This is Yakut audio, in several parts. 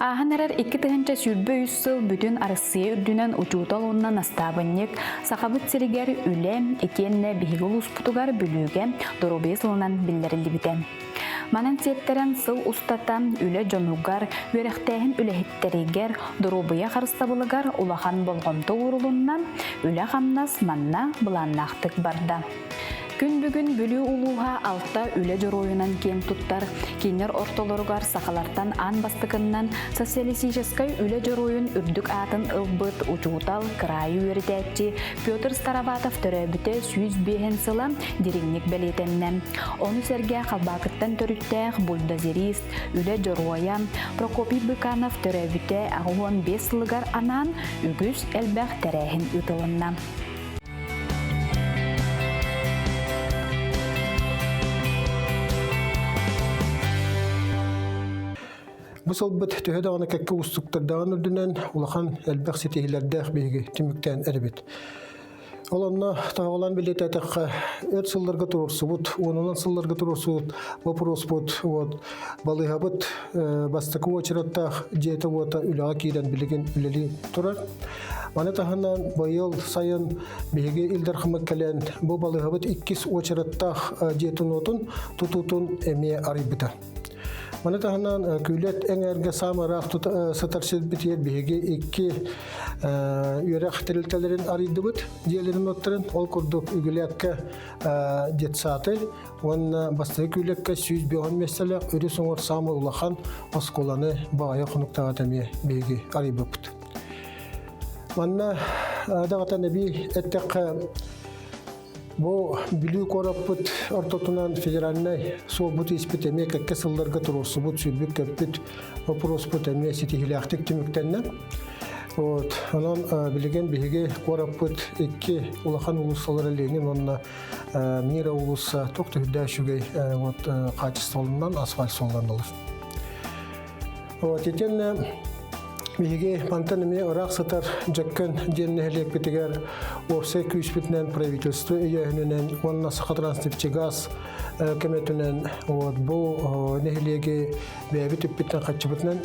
Ааһан эрэр 2023 сыл бүтүн Арассыыйа үрдүнэн учуутал уонна настаабынньык Сахабыт сиригэр үлэ итиэннэ биһиги улууспутугар Бүлүүгэ доруобуйа сылынан биллэриллибитэ. Манан сиэттэрэн сыл устата үлэ дьонугар, үөрэхтээһин үлэһиттэригэр, доруобуйа харыстабылыгар улахан болҕомто уурулунна, үлэ-хамнас манна былааннаахтык барда. Күн бүгүн Бүлүү улууһа алта үлэ дьоруойунан киэн туттар. Кинилэр ортолоругар сахалартан аан бастакыннан социалистическай үлэ дьоруойун үрдүк аатын ылбыт учуутал, кыраайы үөрэтээччи Петр Староватов төрөөбүтэ 105 сыла дириҥник бэлиэтэннэ. Ону сэргэ Халбаакыттан төрүттээх бульдозерист, үлэ дьоруойа Прокопий Быканов төрөөбүтэ 85 сылыгар анаан үгүс элбэх тэрээһин ыытылынна. Бу сылбыт төһө даҕаны кэккэ уустуктардаҕын үрдүнэн улахан элбэх ситиһиилэрдээх биһиги түмүктээн эрэбит. Ол онно тоһоҕолоон билиэтэтэххэ, өр сылларга туруорсубут, уонунан сылларга туруорсубут боппуруоспут вот балыыһабыт бастакы уочараттаах дьиэтэ-уота үлэҕэ киирэн билигин үлэлии турар. Маны таһынан быйыл сайын биһиги Ил Дархаммыт кэлэн бу балыыһабыт иккис уочараттаах дьиэтин-уотун тутуутун эмиэ арыйбыта. Маны таһынан Күүлэт эҥээргэ саамай ыраах сытар сирбитигэр биһиги икки үөрэх тэрилтэлэрин арыйдыбыт дьиэлэрин уоттарын. Ол курдук Үгүлээккэ детсады уонна бастакы Күүлэккэ 105 миэстэлээх өрүс оҥор саамай улахан оскуоланы баҕайы хонуктааҕыта эмиэ биһиги арыйбыппыт. Манна даҕатан эбии эттэххэ, бу Бүлүү куораппыт ортотунан федеральнай суолбут испит эмиэ кэккэ сылларга туруорсубут, сүүрбүт-көппүт боппуруоспут эмиэ ситиһиилээхтик түмүктэннэ. Вот. Онон билигин биһиги куораппыт икки улахан уулуссалара Ленин уонна Мира уулусса туох да үрдээх үчүгэй вот качестволунан асфальт суолланалар. Вот итиэннэ биһиги мантан эмиэ ыраах сытар Дьөккөн диэн нэһилиэкпитигэр уопсай күүспүтүнэн правительство өйөөһүнүнэн уонна Сахатранснефтегаз көмөтүнэн вот бу нэһилиэги бэйэбит үппүтүнэн хаччыбытынан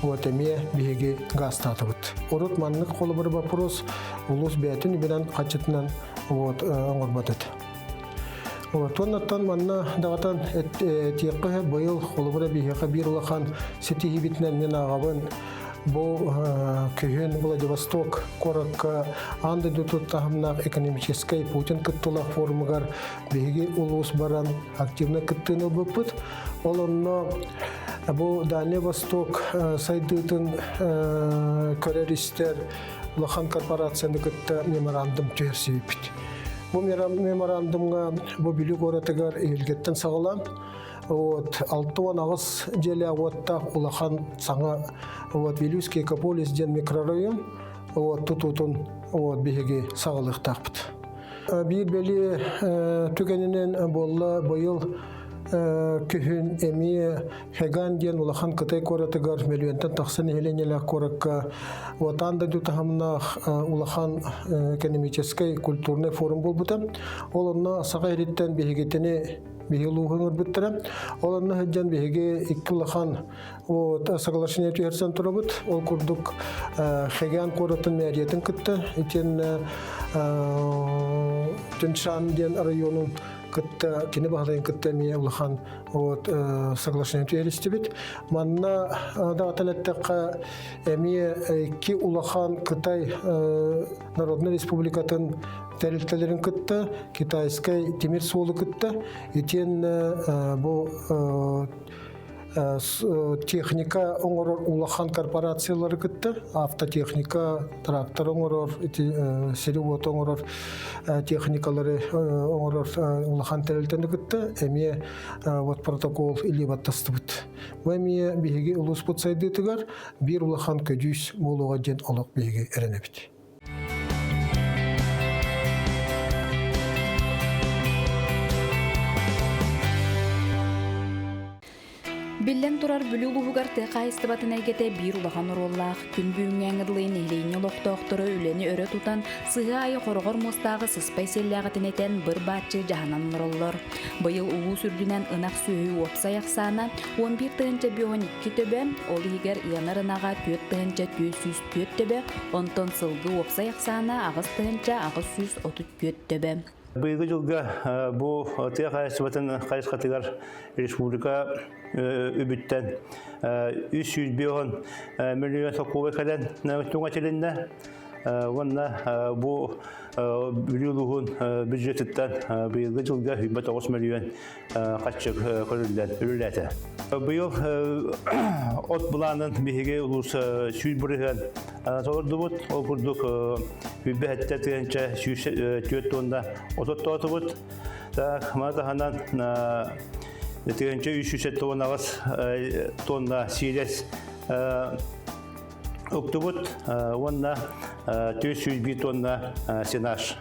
вот эмиэ биһиги газтаатыбыт. Урут маннык холобур вопрос улуус бэйэтин үбүнэн хаччытынан вот оҥорбот этэ. Туоннаттан манна даҕатан этиэххэ быйыл холобура биһиэхэ биир улахан ситиһиибитинэн мин ааҕабын бу күһүн Владивосток куоракка аан дойду таһымнаах экономическай Путин кыттыылаах форумугар биһиги улуус баран активно кыттыыны ылбыппыт. Ол онно бу Дальний Восток сайдыытын көрөр-истэр улахан корпорацияны кытта меморандум түһэрсибиппит. Бу меморандумҥа бу Бүлүү куоратыгар Иһилгэттэн саҕалаан вот 68 дьиэлээх уоттаах улахан саҥа вот Вилюйский экополис диэн микрорайон вот тутуутун вот биһиги саҕалыахтаахпыт. Биир бэлиэ түгэнинэн буолла быйыл күһүн эмиэ Хэган диэн улахан Кытай куоратыгар мөлүйүөнтэн тахса нэһилиэнньэлээх куоракка Уотаан дойду таһымнаах улахан экономическай культурнай форум буолбута. Ол онно Саха ириттэн биһигитини биһиги улууһун ырбыттара. Ол онно сылдьан биһиги икки улахан вот, соглашение түһэрсэн турабыт. Ол курдук Хэган куоратын мэриятын кытта итиэннэ Тюншан диэн районун кытта кини баһылайын кытта эмиэ улахан вот соглашение түһэристибит. Манна даҕатан эттэххэ эмиэ икки улахан Кытай Народнай Республикатын тэрилтэлэрин кытта китайскай тимир суолу кытта итиэннэ бу техника оҥорор улахан корпорациялары кытта автотехника, трактор оҥорор, сири-уоту оҥорор техникалары оҥорор улахан тэрилтэни кытта эмиэ вот протокол илии баттастыбыт. Бу эмиэ биһиги улууспут сайдыытыгар биир улахан көдьүүс буолуоҕа диэн олох биһиги эрэнэбит. Биллэн турар, Бүлүү улууһугар тыа хаһаайыстыбатын эйгэтэ биир улахан оруоллаах. Күн бүгүҥҥэ дылы нэһилиэнньэ олохтоохторо үлэни өрө тутан, сыһыы аайы хороҕор муостааҕы сыспай сиэллээҕитин этэн, быр-бааччы дьаһанан олороллор. Быйыл улуус үрдүнэн ынах сүөһү уопсай ахсаана 11 тыһыынча 52 төбө, ол иһигэр ыанар ынаҕа 4 404 төбө, онтон сылгы уопсай ахсаана 8 834 төбө. Быйылгы дьылга бу тыа хаһаайыстыбатын хайысхатыгар республика үбүттэн 305 миллион солкуобай кэлэн түҥэтилиннэ. Уонна бу Бүлүү улууһун бюджетыттан быйылгы дьылга 29 миллион харчы көрүллэн үлэлээтэ. Быйыл от былаанын биһиги улуус 100% толордубут. Ол курдук 107 тыһыынча 104 тонна от оттоотубут. Так, маны таһынан тыһыынча 378 тонна сиилэс уктубут уонна 401 тонна сенаж.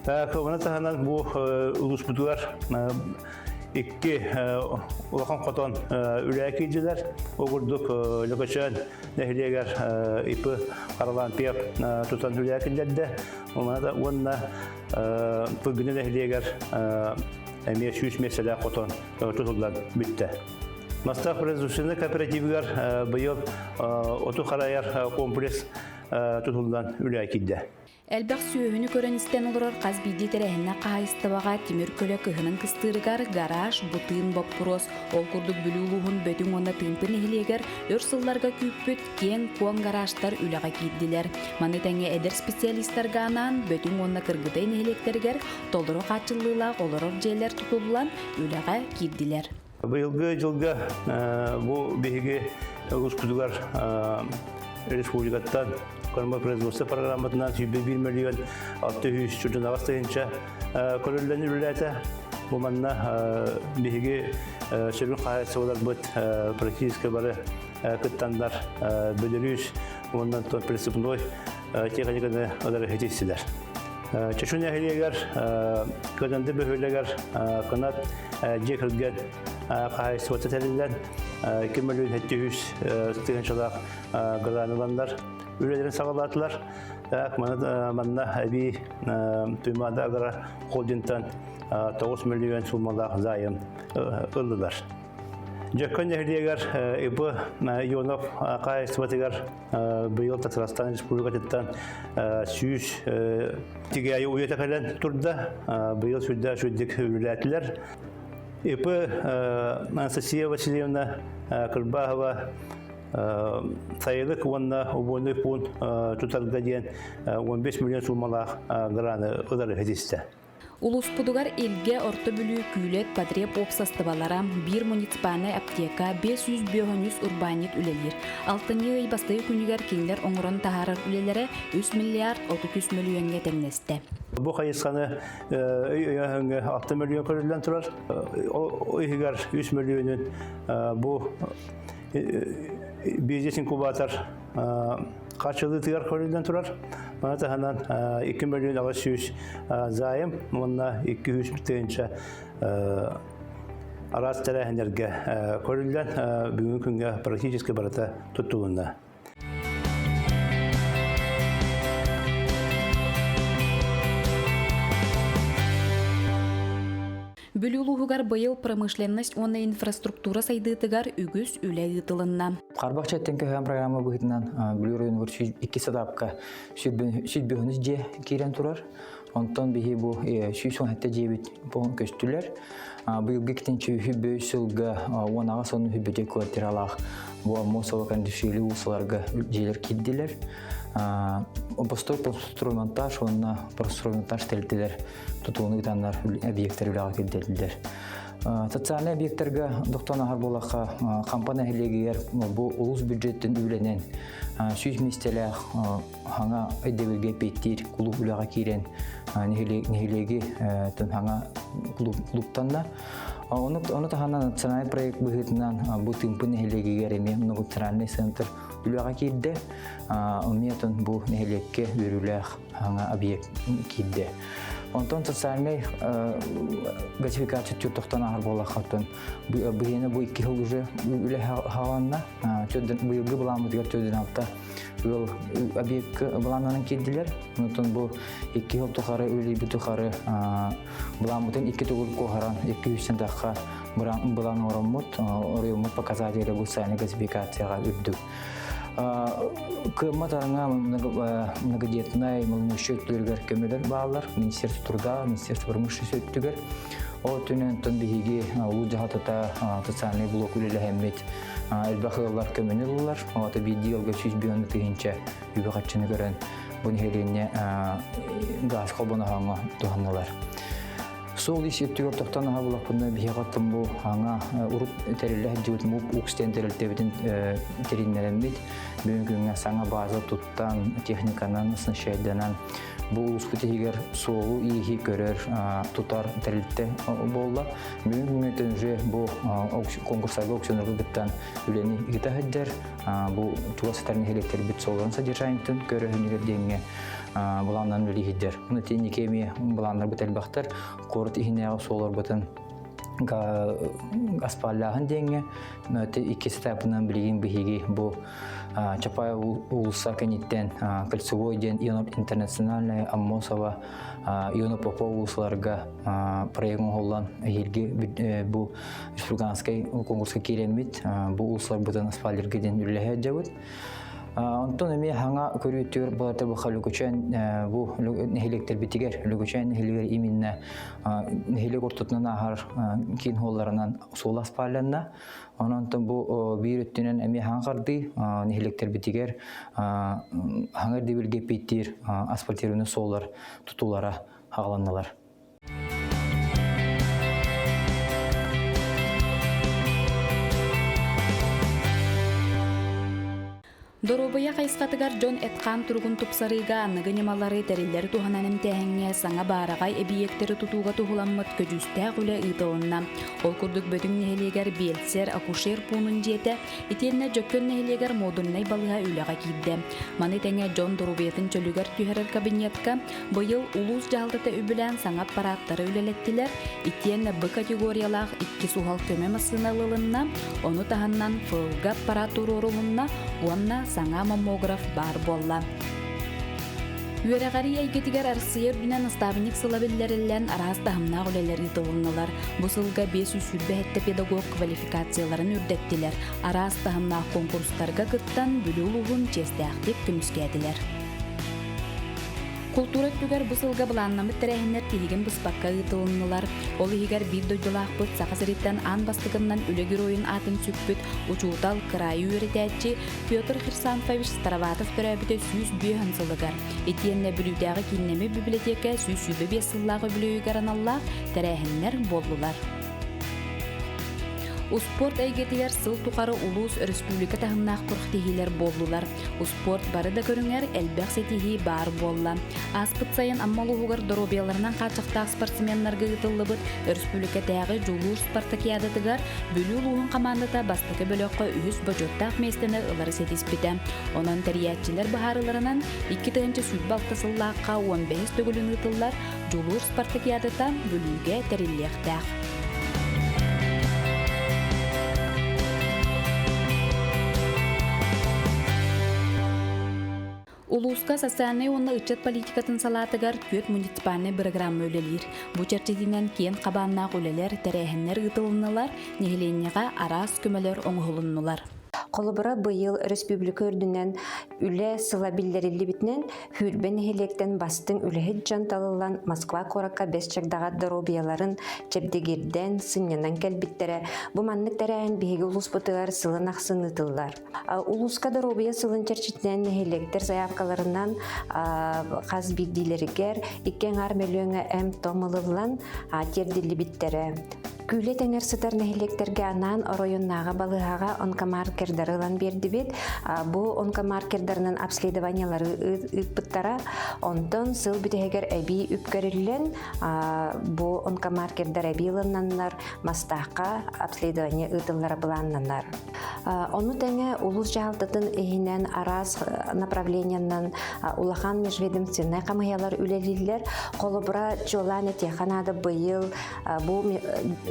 Так, оны таһынан бу улууспутугар икки улахан хотон үлэ киирдилэр. Ол курдук Лөкөчөөн нэһилиэгэр ИП Харлампьев тутан үлэ киллэрдэ. Уонна Тылгыны нэһилиэгэр эмиэ 100 миэстэлээх хотон тутуллан бүттэ. Мастаах производственный кооперативыгар быйыл оту харайар комплекс тутуллан үлэ киирдэ. Элбэх сүөһүнү көрөн-истэн олорор хас биирдии тэрээһиннээх хаһаайыстыбаҕа тимир көлө кыһынын кыстыырыгар гараж, бу тыын боппуруос. Ол курдук Бүлүү улууһун Бөтүҥ уонна Тыымпы нэһилиэгэр өр сылларга күүппүт киэҥ-куоҥ гаражтар үлэҕэ киирдилэр. Маны тэҥэ эдэр специалистарга анаан Бөтүҥ уонна Кыргыдай нэһилиэктэригэр толору хааччыллыылаах олорор дьиэлэр тутуллан үлэҕэ киирдилэр. Быйылгы дьылга бу биһиги улууспутугар республикаттан кормопроизводство программатынан 101 миллион 600 тыһыынча көрүллэн үлэлээтэ. Бу манна биһиги сүрүн хаһаайыстыбаларбыт практически бары кыттаннар Беларусь уонна прицепной техниканы ылар хитистилэр. Чочу нэһилиэгэр Кыданды бөһүөлэгэр Кынат дьиэ кэргэн хаһаайыстыбата тэриллэн 2 миллион 700 тыһыынчалаах гран ыланнар үлэлэрин саҕалаатылар. Так, манна эбии Туймаада агро холдинтан 9 миллион суумалаах займ ыллылар. Дьөккөн нэһилиэгэр ИП Ионов хаһаайыстыбатыгар быйыл Татарстан Республикатыттан 100 тигээйи уйата кэлэн турда. Быйыл сүрдээх үчүгдүк үлэлээтилэр. ИП Анастасия Васильевна Кырбаһова сайылык уонна убойный пуун тутарга диэн 15 миллион суумалаах граны ылары ситистэ. Улууспутугар Илгэ, Орто Бүлүү, Күүлэт, Потреб уопсастыбалара, биир муниципальнай аптека, 553 урбаанньыт үлэлиир. Алтынньы ый бастакы күнүгэр кинилэр оҥорон таһаарар үлэлэрэ 3 миллиард 33 мөлүйүөҥҥэ тэҥнэстэ. Бу хайысханы өй өйөһөҥҥө 6 мөлүйүөн көрүллэн турар. Ол иһигэр 3 мөлүйүөнүн бу бизнес-инкубатор харчылыытыгар көрүллэн турар. Маны таһынан 2 миллион 800 займ уонна 200 тыһыынча араас тэрээһиннэргэ көрүллэн бүгүҥҥү күҥҥэ практически барыта туттулунна. Бүлүү улууһугар быйыл промышленность уонна инфраструктура сайдыытыгар үгүс үлэ ыытылынна. Харбах чэттэн көһөөн программа быһыытынан Бүлүү оройуонугар икки садапка сүүрбөһүнүс дьиэ киирэн турар. Онтон биһи бу 117 дьиэбит көстүлэр. Быйылгы иккинчи үһү сылга 18 он үһү квартиралаах бу Аммосова Кандишвили уулуссаларга дьиэлэр киирдилэр. Постой строймонтаж уонна строймонтаж тэрилтэлэр тутууну ыытаннар объектар үлэҕэ киллэрдилэр. Социальнай объектарга дохтон аһар буолахха Хампа нэһилиэгигэр бу улуус бюджеттин үлэнэн 100 миэстэлээх хаҥа өйдөбүлгэ эппиэттиир кулууп үлэҕэ киирэн нэһилиэги хаҥа клубтанна. Ону, ону таһынан национальный проект быһыытынан бу Тыымпы нэһилиэгигэр эмиэ многофункциональный центр үлэҕэ киирдэ. Эмиэ бу нэһилиэккэ үөрүүлээх хаҥа объект киирдэ. Онтон социальнай газификация түр тохтон аһар буоллаххаттан быһыына бу икки жыл уже үлэ хааланна. Быйылгы былааммытыгар төрдүн алта ыал объект былааннанан киирдилэр. Онтон бу икки жыл тухары үлэлиирбит тухары былааммытын икки төгүл куоһаран 200 тахха былаан оҥороммут, оройуоммут показатели бу социальнай газификацияҕа үрдүк. Кыаммат араҥа многодетнай малымущай өттүгэр көмөлөр бааллар. Министерство труда, Министерство промышленности өттүгэр. Ол өттүнэн оттон биһиги улуу дьаһалтата социальный блок үлэлэһэммит элбэх ыаллар көмөнү ыллылар. Оҕото биирдии ыалга 100 тыһыынча үбү харчыны көрөн бу нэһилиэнньэ газ холбоноһоҥҥо туһаннылар. Суол ис өттүгэр тохтон аһа булаппына биһиэхэ оттон бу аҥа урут тэриллэ сылдьыбыт МУП УКС диэн тэрилтэбитин тэриннэрэммит бүгүн күҥҥэ саҥа база туттан техниканан оснащайданан бу улууспут иһигэр суолу-ииһи көрөр тутар тэрилтэ буолла. Бүгүн күҥҥэ уже бу конкурсарга аукционнарга кыттан үлэни ыыта сылдьар. Бу чугас сытар нэһилиэктэрбит суолларын содержаниетын көрөһүнүгэр диэҥҥэ былааннан үлэлиһиддэр. Уну тиэнники эмиэ былааннарбыт элбэхтэр. Куорат иһинээҕи суолларбытын аспааллааһын диэҥҥэ иккис этапынан билигин биһиги бу Чапаев уулусса кэнниттэн Кольцевой диэн интернациональная Аммосова Иона Попова уулуссаларга проект оҥоһуллан эһиилги бу республиканскай конкурска киирэммит бу уулуссаларбытын асфальтырга диэн үлэлэһэ сылдьабыт. Онтон эмиэ хаҥа көрүүтүгэр баларда бу Лүкүчээн бу нэһилиэктэрбитигэр Лүкүчээн нэһилиэгэр именно нэһилиэк ортотунан ааһар киин хуолларынан суол аспаалланна. Онон бу биир өттүнэн эмиэ хаҥа хардыы нэһилиэктэрбитигэр хаҥа ирдэбилгэ эппиэттиир асфальтированный суоллар тутуулара хааланнылар. Доруобуйа хайысхатыгар дьон эт-хаан туругун тупсарыыга аныгы ньымалары, тэриллэри туһанан эмтээһиҥҥэ саҥа баараҕай эбийиэктэри тутууга туһуламмыт көдьүүстээх үлэ ыытылынна. Ол курдук Бөтүҥ нэһилиэгэр биэлсэр, акушер пуунун дьиэтэ, итиэннэ Дьөккөн нэһилиэгэр модульнай балыыһа үлэҕэ киирдэ. Маны тэҥэ дьон доруобуйатын чөлүгэр түһэрэр кабинетка Быйыл улуус дьаһалтата үбүлээн саҥа аппарааттары үлэлэттилэр, итиэннэ Б категориялаах икки суһал көмө массыына ылылынна, ону таһынан ФЛГ аппараат туруорулунна уонна саҥа маммограф баар буолла. Үөрэҕэрии эйгэтигэр Арассыыйа үрдүнэн настаабынньык сыла биллэриллэн араас таһымнаах үлэлэр ыытылыннылар. Бу сылга 527 педагог квалификацияларын үрдэттилэр, араас таһымнаах куонкурустарга кыттан Бүлүү улууһун чиэстээхтик көмүскээтилэр. Култуура өттүгэр бу сылга былааннаммыт тэрээһиннэр тиһигин быспакка ыытылыннылар. Ол иһигэр биир дойдулаахпыт Саха сириттэн аан бастакыннан үлэ геройун аатын сүкпүт учуутал, кыраайы үөрэтээччи Петр Хрисанфович Староватов төрөөбүтэ 105 сылыгар, итиэннэ Бүлүүтээҕи кииннэммит библиотека 125 сыллаах үбүлүөйүгэр аналлаах тэрээһиннэр буоллулар. Успуорт эйгэтигэр сыл тухары улуус өрөспүүбүлүкэ таһымнаах күрэхтэһиилэр буоллулар. Успуорт бары да көрүҥэр элбэх ситиһии баар буолла. Ааспыт сайын Амма улууһугар доруобуйаларынан хааччахтаах спортсменнарга ыытыллыбыт өрөспүүбүлүкэтээҕи Дьулуур спартакиадатыгар Бүлүү улууһун хамаандата бастакы бөлөххө үһүс бочуоттаах миэстэни ылары ситиспитэ. Онон тэрийээччилэр быһаарыыларынан 2026 сыллаахха 15 төгүлүн ыытыллар Дьулуур спартакиадата Бүлүүгэ тэриллиэхтээх. Улууска социальнай уонна ыччат политикатын салаатыгар түөрт муниципальнай бырагыраамма үлэлиир. Бу чэрчитинэн киэн хабааннаах үлэлэр, тэрээһиннэр ыытылыннылар, нэһилиэнньэҕэ араас көмөлөр оҥоһулуннулар. Холобура, быйыл өрөспүүбүлүкэ үрдүнэн үлэ сыла биллэриллибитинэн, Сүүрбэ нэһилиэктэн бастыҥ үлэһит дьон талыллан Москва куоракка Бэс Чагдаҕа доруобуйаларын чэбдигирдэн, сынньанан кэлбиттэрэ. Бу маннык тэрээһин биһиги улууспутугар сылын ахсын ыытыллар. Улууска доруобуйа сылын чэрчитинэн нэһилиэктэр заявкаларынан хас биирдиилэригэр икки аҥаар мөлүөҥҥэ эмп-том ылыллан тиэрдиллибиттэрэ. Күүлэ тэҥэр сытар нэһилиэктэргэ анаан оройуоннааҕы балыыһаҕа онкомаркердары ылан биэрдибит. Бу онкомаркердарынан обследованиелары ыыппыттара. Онтон сыл бүтэһигэр эбии үп көрүллэн, бу онкомаркердар эбии ылыннаннар, Мастаахха обследование ыытыллара былааннанар. Ону тэҥэ улуус дьаһалтатын иһинэн араас направлениеннан улахан межведомственнай хамыһыйалар үлэлииллэр. Холобура, чуолаан этиэхэ наада быйыл бу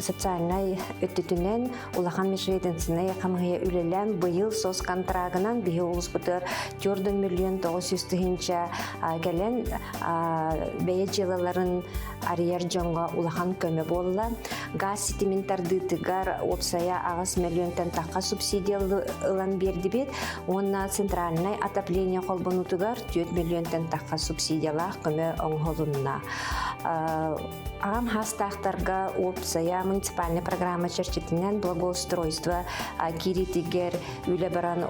социальнай өттүтүнэн улахан межведомственнай хамыһыйа үлэлээн быйыл соцконтрагынан биһи улууспутугар 4 миллион 900 тыһыынча кэлэн бэйэ дьыалаларын арыйар дьоҥҥо улахан көмө буолла. Газ ситимин тардыытыгар уопсайа 8 миллионтан тахха субсидия ылан биэрдибит уонна центральнай отопление холбонуутугар 4 миллионтан тахха субсидиялаах көмө оҥоһулунна. Аҕам хаастаахтарга уопсайа муниципальнай программа чэрчитинэн благоустройство киириитигэр үлэ баран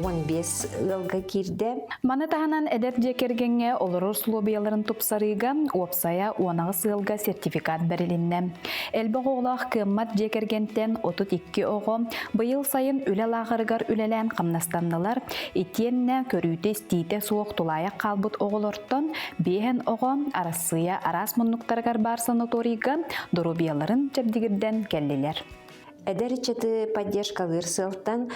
15 ыалга киирдэ. Маны таһынан эдэр дьиэ кэргэҥҥэ олорор условияларын тупсарыыга уопсайа 18 ыалга сертификат бэрилиннэ. Элбэх оҕолоох кыаммат дьиэ кэргэнтэн 32 оҕо быйыл сайын үлэ лааҕырыгар үлэлээн хамнастаннылар. Итиэннэ көрүүтэ-истиитэ суох тулаайах хаалбыт оҕолортон биэһэн оҕо Арассыыйа араас муннуктарыгар баар санаторийга доруобуйаларын чэбдигирдэн кэллилэр. Эдэр ыччаты поддержкалыыр сыалтан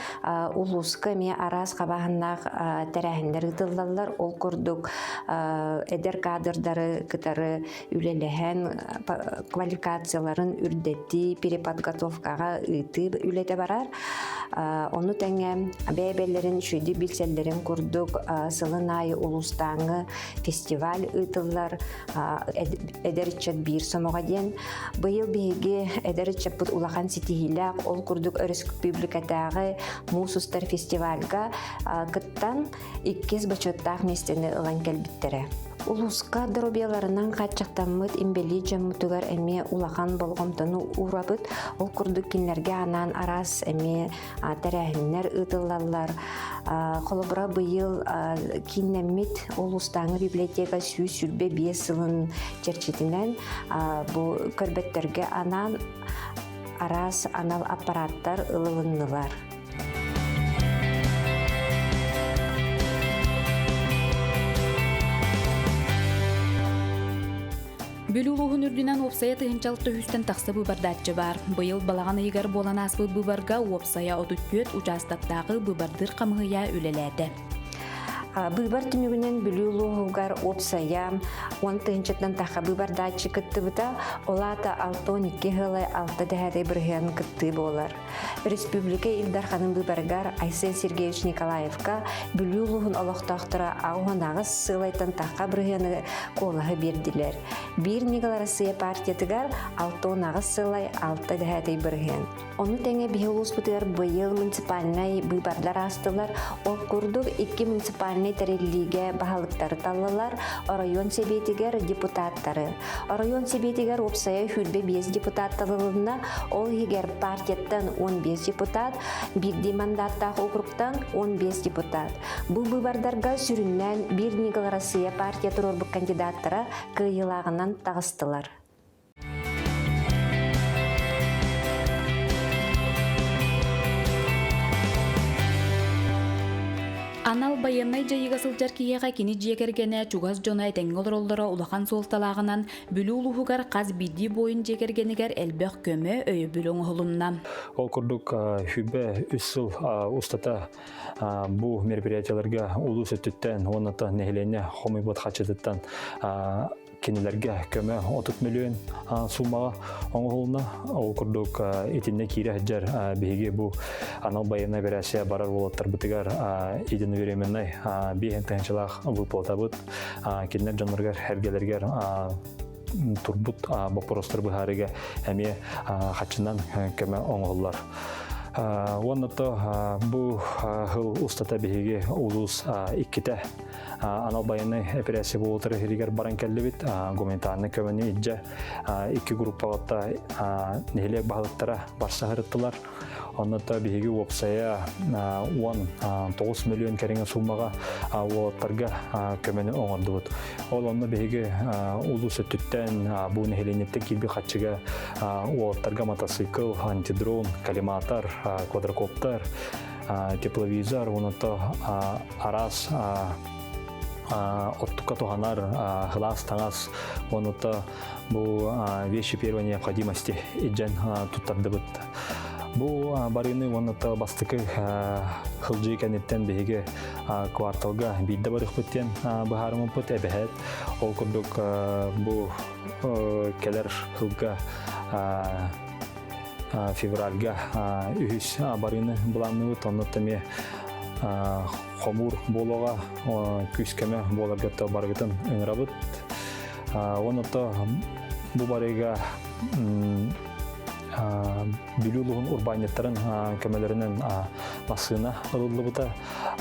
улууска эмиэ араас хабааһыннаах тэрээһиннэр ыытыллаллар. Ол курдук эдэр кадрдары кытары үлэлэһэн квалификацияларын үрдэтии, переподготовкаҕа ыытыы үлэтэ барар. Ону тэҥэ бэйэ-бэйэлэрин үчүгэйдик билсэллэрин курдук сылын аайы улуустааҥы фестиваль ыытыллар эдэр ыччат биир сомоҕо диэн. Быйыл биһиги эдэр ыччаппыт улахан ситиһиилээх, ол курдук өрөспүүбүлүкэтээҕи муус устар фестивальга кыттан иккис бочуоттаах миэстэни ылан кэлбиттэрэ. Улууска доруобуйаларынан хааччахтаммыт инбэлиит дьоммутугар эмиэ улахан болҕомтону уурабыт. Ол курдук кинилэргэ анаан араас эмиэ тэрээһиннэр ыытыллаллар. Холобура, быйыл кииннэммит улуустааҥы библиотека 125 сылын чэрчитинэн бу көрбөттөргө анаан араас анал аппараттар ылылыннылар. Бүлүү улууһун үрдүнэн уопсайа тыһыынчалта үһүстэн тахса быыбардааччы баар. Быйыл балаҕан ыйыгар буолан ааспыт быыбарга уопсайа 34 учаастактааҕы быыбардыыр хамыһыйа үлэлээтэ. Быыбар түмүгүнэн Бүлүү улууһугар уопсайа 10 тыһыынчаттан тахха быыбардааччы кыттыбыта, ол аата 62 ыалы 6 дэһээтэй бырыһыан кыттыы буолар. Республика Ил Дарханын быыбарыгар Айсен Сергеевич Николаевка Бүлүү улууһун олохтоохторо 88 сыалайтан тахха бырыһыаны куолаһы биэрдилэр. Биир Ньыгыл Арассыыйа партиятыгар 68 сылай 6 дэһээтэй бырыһыан. Ону тэҥэ биһи улууспутугар быйыл муниципальнай быыбардар аастылар. Ол курдук икки муниципальнай тэриллиигэ баһылыктары таллылар, оройуон сэбиэтигэр депутаттары. Оройуон сэбиэтигэр уопсайа 25 депутат талылынна, ол иһигэр партияттан 15 депутат, биирдии мандаттаах округтан 15 депутат. Бу быыбардарга сүрүннээн Биир Ньыгыл Россия партия туруорбут кандидаттара кыайыылааҕынан таҕыстылар. Анал байыаннай дьайыыга сылдьар киһиэхэ кини дьиэ кэргэнэ, чугас дьоно этэҥҥэ олороллоро улахан суолталааҕынан Бүлүү улууһугар хас биирдии буойун дьиэ кэргэнигэр элбэх көмө, өйөбүл оҥоһулунна. Ол курдук хүбэ үс сыл устата бу мероприятияларга улуус өттүттэн уонна нэһилиэнньэ хомуйбут хаччытыттан кинилэргэ көмө 30 миллион суумаҕа оҥоһулунна. Ол курдук итиннэ киирэ сылдьар биһиги бу анал байыаннай эпэрээссийэ барар уолаттарбытыгар единовременнай биэһин тыһыынчалаах выплатабыт кинилэр дьонноругар эргэлэригэр турбут боппуруостары быһаарыыга эмиэ хаччынан көмө оҥоһуллар. Уонна то бу сыл устата биһиги улуус иккитэ. анал байыаннай эпэрээссийэ буолутар иһигэр баран кэллибит. Гуманитарнай көмөнү илдьэ икки группаҕа нэһилиэк баһылыктара барса сырыттылар. Онно биһиги уопсайа 19 миллион кэриҥэ суумаҕа уолаттарга көмөнү оҥордубут. Ол онно биһиги улуус өттүттэн бу нэһилиэнньэттэн киирбит харчыга уолаттарга мотоцикл, антидрон, коллиматор, квадрокоптер, тепловизор, оното араас оттукка туһанар хылаас таҥас, оното бу вещи первой необходимости илдьэн туттардыбыт. Бу барыыны уонна бастакы хылдьыы кэнниттэн биһиги кварталга биирдэ барыахпыт диэн быһаарыммыппыт эбэһээт. Ол курдук бу кэлэр сылга февральга үһүс барыыны былаанныыбыт. Онно эмиэ хомуур буолуоҕа, күүс-көмө буоларга барыгытын ыҥырабыт. Онно бу барыыга Бүлүү улууһун урбаанньыттарын көмөлөрүнэн массыына ылыллыбыта.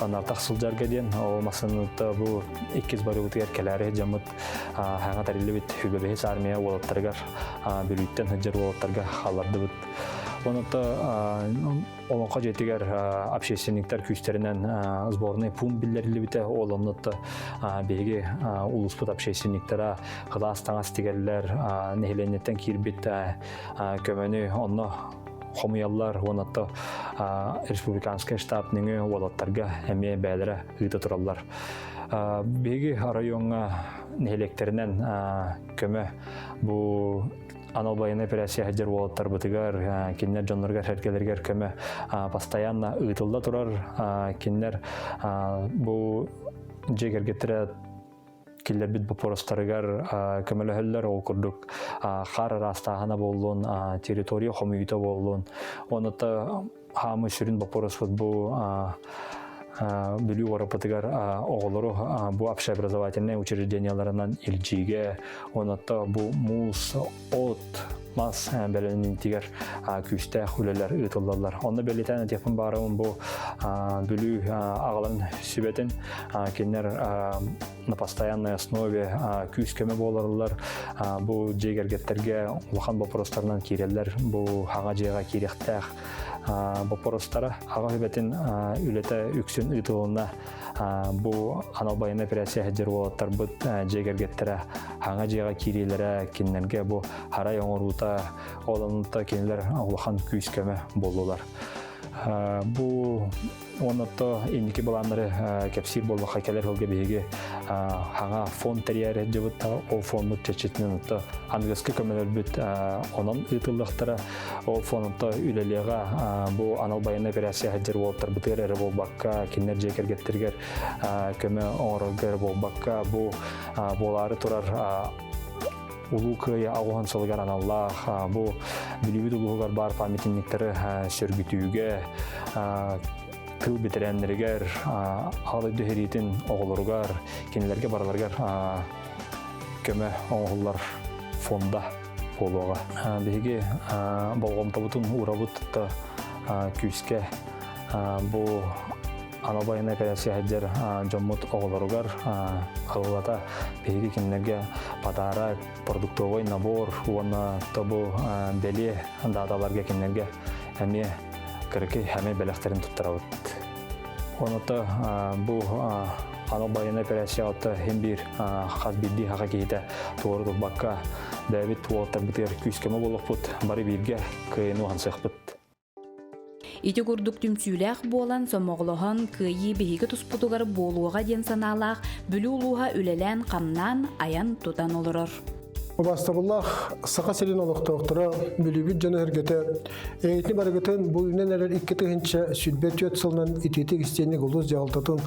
Нартах сылдьарга диэн ол массыыната бу иккис барыбытыгар кэлээри дьаммыт хаҥа тэриллибит Хүбэбэһис армия уолаттарыгар Бүлүүттэн сылдьар уолаттарга хааллардыбыт. Онон Олоҥхо дьиэтигэр общественниктар күүстэринэн сборный пункт биллэриллибитэ. Ол онно биһиги улууспут общественниктара кылаас таҥас тигэллэр, нэһилиэнньэттэн киирбит көмөнү онно хомуйаллар уонна республиканскай штаб нөҥүө уолаттарга эмиэ бэйэлэрэ ыыта тураллар. Биһиги райоҥҥа нэһилиэктэринэн көмө бу анал байыаннай операция сылдьар уолаттарбытыгар, кинилэр дьонноругар сэргэлэригэр көмө постоянно ыытылла турар. Кинилэр бу дьиэ кэргэттэрэ киллэрбит боппуруостарыгар көмөлөһөллөр. Ол курдук хаар ыраастааһына буоллун, территория хомуйуута буоллун. Онно хаамыы сүрүн боппуруоспут бу Бүлүү куораппытыгар оҕолору бу общеобразовательнай учрежденияларынан илдьиигэ, онотто бу муус, от, мас бэлэмниитигэр күүстээх үлэлэр ыытыллаллар. Онно бэлиэтээн этиэхпин баарабын бу Бүлүү аҕаларын сүбэтин кинилэр на постоянной основе күүс-көмө буоларылар. Бу дьиэ кэргэттэргэ улахан боппуруостарынан киирэллэр. Бу хаҥа дьиэҕэ киириэхтээх боппуруостара. Аҕа сүбэтин үлэтэ үксүн ыытылынна. Бу анал байыаннай операция сылдьар уолаттарбыт дьиэ кэргэттэрэ хаҥа дьиэҕэ киириилэрэ кинилэргэ бу харай оҥоруута, ол онно кинилэр улахан күүс-көмө буоллулар. Бу Оннотто инники былааннары кэпсиир буоллахха кэлэр сылга биһиги хаҥа фонд тэрийээри сылдьыбыт ол фондмут чэрчитинэн отто аныгыскы көмөлөрбүт онон ыытыллыахтара. Ол фондто үлэлиэҕэ бу анал байыаннай операция сылдьар уолаттарбытыгар эрэ буолбакка, кинилэр дьиэ кэргэттэригэр көмө оҥорорго эрэ буолбакка, бу буолаары турар Улуу Кыайыы аҕуһун сылыгар аналлаах бу Бүлүүбүт улууһугар баар памятниктары сөргүтүүгэ тыл бэтэрээннэригэр, Аҕа дойду сэриитин оҕолоругар, кинилэргэ барыларыгар көмө оҥоһуллар фонда буолуоҕа. Биһиги болҕомтобутун уурабыт күүскэ бу анал байыаннай операция сылдьар дьоммут оҕолоругар хыллата биһиги кинилэргэ подарок, продуктовый набор уонна тобу бэлиэ дааталарга кинилэргэ эмиэ кыракый эмиэ бэлэхтэрин туттарабыт. Онута бу анал байыаннай операция отто хин биир хас биирдии хаха киһитэ туору турбакка бэйэбит уолаттарбытыгар күүс-көмө буолуохпут, бары бииргэ кыайыны уһансыахпыт. Ити курдук түмсүүлээх буолан, сомоҕолоһон, кыайыы биһиги туспутугар буолуоҕа диэн санаалаах Бүлүү улууһа үлэлээн-хамнаан, айан-тутан олорор. Убаастабыллаах Саха сирин олохтоохторо, Бүлүүбүт дьоно-сэргэтэ, эйэтини барыгытын бу үүнэн эрэр 2024 сылынан итиитик истиэнник улуус дьаһалтатын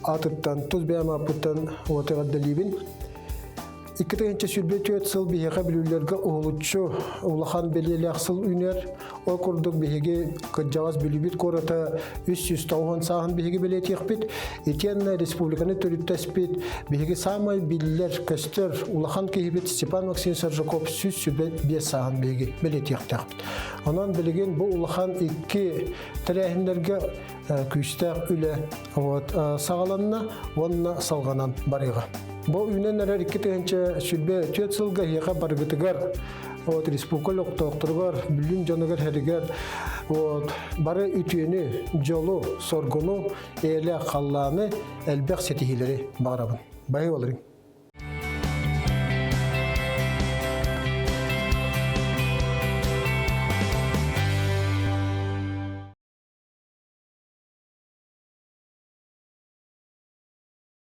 аатыттан, тус бэйэм ааппыттан уот эҕэрдэлиибин. 2024 сыл биһиэхэ бүлүүлэргэ уһулуччу улахан бэлиэлээх сыл үүнэр. Ол курдук биһиги кырдьаҕас Бүлүүбүт куората 390 сааһын биһиги бэлиэтиэхпит. Итиэннэ республиканы төрүттэспит биһиги саамай биллэр, көстөр улахан киһибит Степан Максимович Саржаков 105 сааһын биһиги бэлиэтиэхтээхпит. Онон билигин бу улахан икки тэрээһиннэргэ күүстээх үлэ вот, саҕаланна уонна салҕанан барыаҕа. Бу үүнэн эрэр 2024 сылга эһиэхэ барыгытыгар вот, республика олохтоохторугар, бүлүүн дьонугар хэригэр вот, бары үтүөнү, дьолу, соргуну, эйэлээх халлааны, элбэх ситиһиилэри баҕарабын. Баһы олорун.